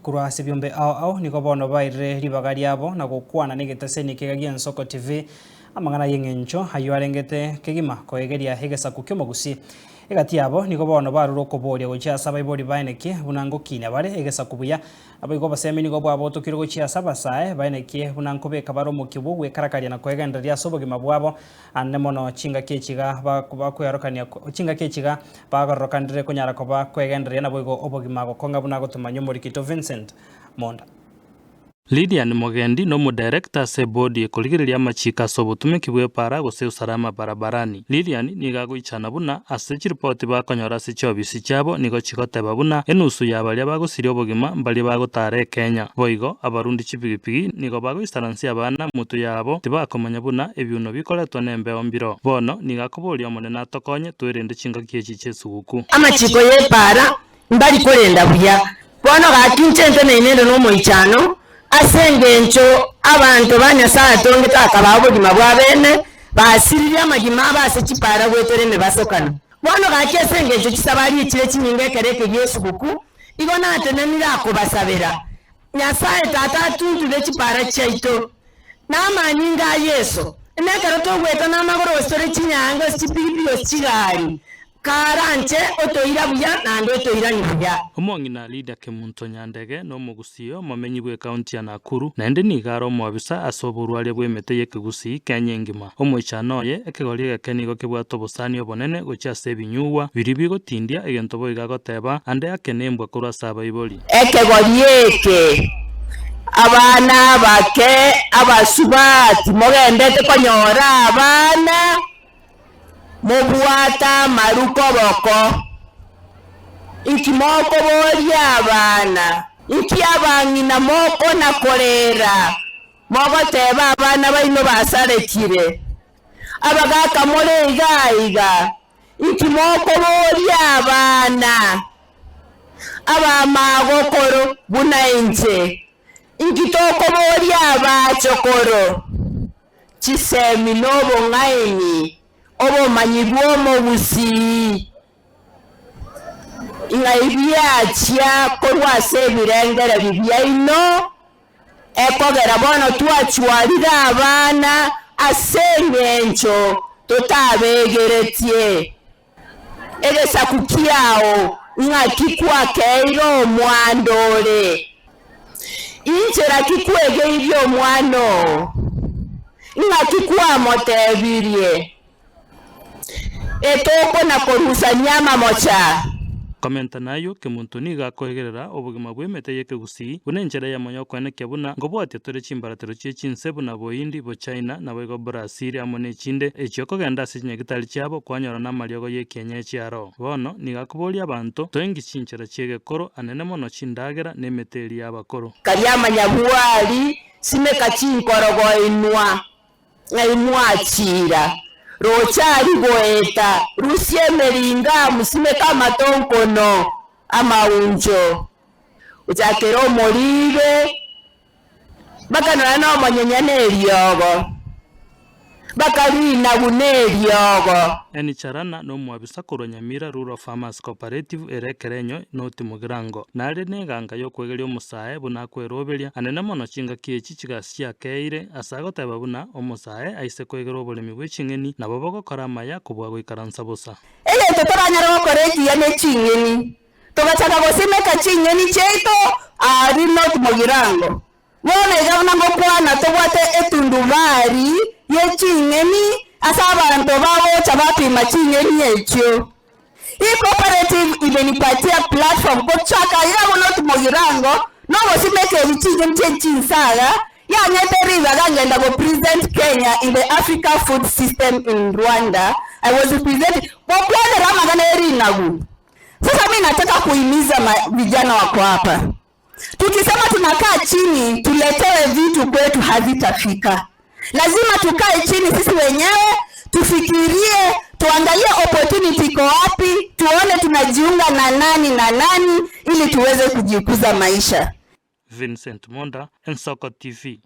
Korwa ase ebiombe ao ao nigo bono bairire ribaga riabo na gokwana negeteseni ekiga gi'Ensoko TV amang'ana y'eng'encho ayio arengete kegima koegeria egesaku ki'omogusii. Egati yabo nigo bono barure okoboria gochia ase abaibori baenekie buna ngokinia bare egesaku buya. Naboigo obosemi nigo bwabotokirwe gochia ase abasae baenekie buna nkobeka bare omokia bw'ogwekarakaria na koegendereria ase obogima bwabo Ande mono chingaki echiga bakweorokania chingaki echiga bagororokanire konyara koba kwegendereria naboigo obogima gokong'a buna gotomanya omorikito Vincent Monda. Lilian Mogendi nomodirector ase ebodi ekorigereria amachiko ase obotumeki bw'epaara gose usalama barabarani. Lilian nigo agoichana buna ase chiripoti bakonyora ase chiobisi chiabo nigo chigoteba buna enusu ya baria bagosiria obogima mbaria bagotara ekenya. Boigo abarundi chipigipigi nigo bagoisaransia abana motwe yabo tibakomanya buna ebiuno bikoretwa nembeo mbiro. Bono nigo akoboria Omonene atokonye twerende chingaki echi chi'esuguku. Amachiko y'epaara mbari korenda buya. Bono gaki inche nteneine inde nomoichano, ase engencho abanto ba Nyasae atongete akabaa obogima bwa bene, basiririe amagima abo ase chipaara goetera emebasokano. Bono gaki ase engencho chisabari echire chinyinge ekero eke gi'esuguku, igo natenenire akobasabera, Nyasae Tata atunture chipaara chiaito namanyinga a Yeso, nekero togoeta namagoro gose tore chinyange gose chipigipigi gose chigari, karanche otoira buya naende otoiranie buya. Omong'ina Lydia Kemunto Nyandege nomogusii omomenyi bw'ekaunti ya Nakuru, naende nigo are omoabisa ase oborwaria bw'emete y'ekegusii Kenya engima. Omoichano oye, ekegori egeke nigo kebwate obosani obonene gochia ase ebinyugwa biria bigotindia egento boigo agoteba, ande ake nembwa korwa ase abaibori. Ekegori eke, abana abake abasubati mogendete konyora abana, mobwate amaru koboko. Inki mokoboria abana? Inki abang'ina mokona-korera? Mogoteba abana baino basarekire? Abagaaka more iga aiga, inki mokoboria abana abamagokoro buna inche? Inki tokoboria abachokoro? Chisemi nobong'aini, obomanyi bw'omogusii, ng'ai biachia korwa ase ebirengererio biaino? Ekogera bono twachwarire abana ase engencho totabegeretie. Egesaku kiao ng'aki gwakeire omwando ore? Inchera ki kwegeirie omwana oo? Ng'aki kwamotebirie? Etokona korusania amamocha. Komenta nayio, kemonto nigo akoegerera obogima bw'emete y'ekegusii buna enchera eyemo y'okoenekia buna nkobwatia tore chimbaratero chie chinse buna Bohindi, Bochina, naboigo Borasiri amo nechinde, echio kogenda ase chinyagitari chiabo kwanyora namariogo y'ekienyechi aro. Bono nigo akoboria abanto, Toengi chinchera chi'egekoro, anene mono chindagera nemete eria y'abakoro. Karia amanyabwari, simeka chinkorogoinwa. Ng'ai mwachiira? Roche aria goeta, rusia emeringa, mosimeke amatonkono amauncho, gochakera omoriibe, mpaka nonya nomonyenya na eriogo, mpaka rinagu na eriogo. Eni Charana nomwabisa korwa Nyamira Rural Farmers Cooperative ere ekerenyo North Mugirango. Nare neganga yokwegeria omosae buna akweroberia anene mono chingaki echi chigasi chiakeire, ase agoteba buna omosae aise koegera oboremi bwe ching'eni, nabo bogokora amaya kobua goikaransa bosa. Egento toranyare gokora ekiya ne ching'eni, togachaka gosimeka ching'eni chiaito aaria North Mugirango. Bono iga buna ngokwana tobwate etundubari ye ching'eni ase abanto bagocha bapima ching'eni echio. Hii cooperative imenipatia platform gochaka iga abwo North Mugirango nogosimeka ebi ching'eni chie chinsaga yang'ete ribaga ngenda go present Kenya in the Africa food system in Rwanda I was representing gokwanera amang'ana ye rinagu. Sasa mi nataka kuhimiza ma vijana wako hapa Tukisema tunakaa chini tuletewe vitu kwetu hazitafika. Lazima tukae chini sisi wenyewe tufikirie, tuangalie opportunity iko wapi, tuone tunajiunga na nani na nani ili tuweze kujikuza maisha. Vincent Monda, Ensoko TV.